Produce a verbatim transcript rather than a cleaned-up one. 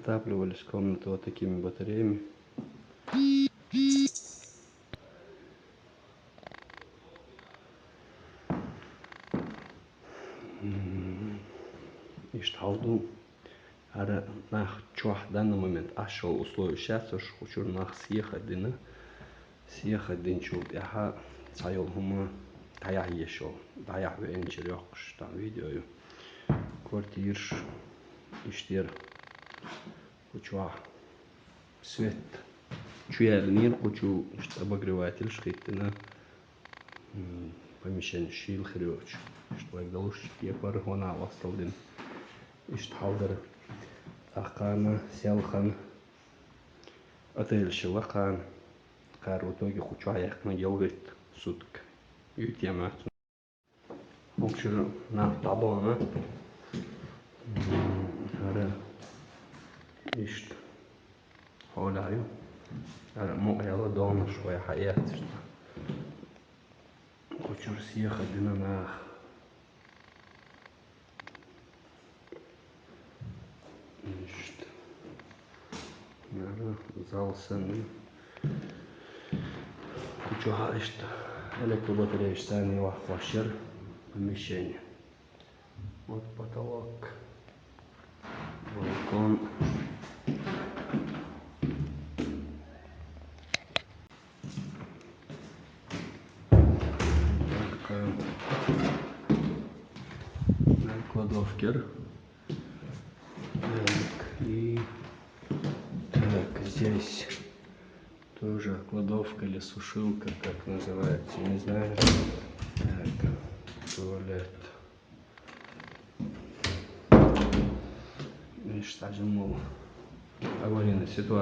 Отапливались комнаты вот такими батареями. М, иштта хьал ду. ХӀара нах чохь данный момент Ӏаш йолу условия шаьцуш, кху чуьра нах сехьа дина. Сехьа динчул тӀаьхьа цхьа йолу хӀума дӀаяхьа езаш йолу. ДӀаяхьа веанчуьра йоккхуш там видео ю. Квартираш иштта яра. Кху чохь свет чу яьллера, кху чу иштта обогреватель хӀиттина, м, помещение шийла хир йоцуш. Иштта вай галуш кепара гӀо накъосталла дина. Иштта хьал дара. ТӀаккха кхана селхана отель шила кхана. Кхара в итоге кху чохь яьккхина ялхитта сутка. Юьйту ян моьтту. Кху чуьра нах дӀабахана. ХӀара иштта хьолехь ю. ХӀара мукъаяьлла догӀанаш вай хьаэцна. Кху чуьра сехьа дина нах. Иштта. Нара зал санна. Кху чохь иштта электробатареяш санна ваххош яра помещение. Вот потолок. Балкон. Так, э, кладовка. Так, и так, здесь тоже кладовка или сушилка, как называется, не знаю. Так, туалет. Видишь, даже мол аварийная ситуация.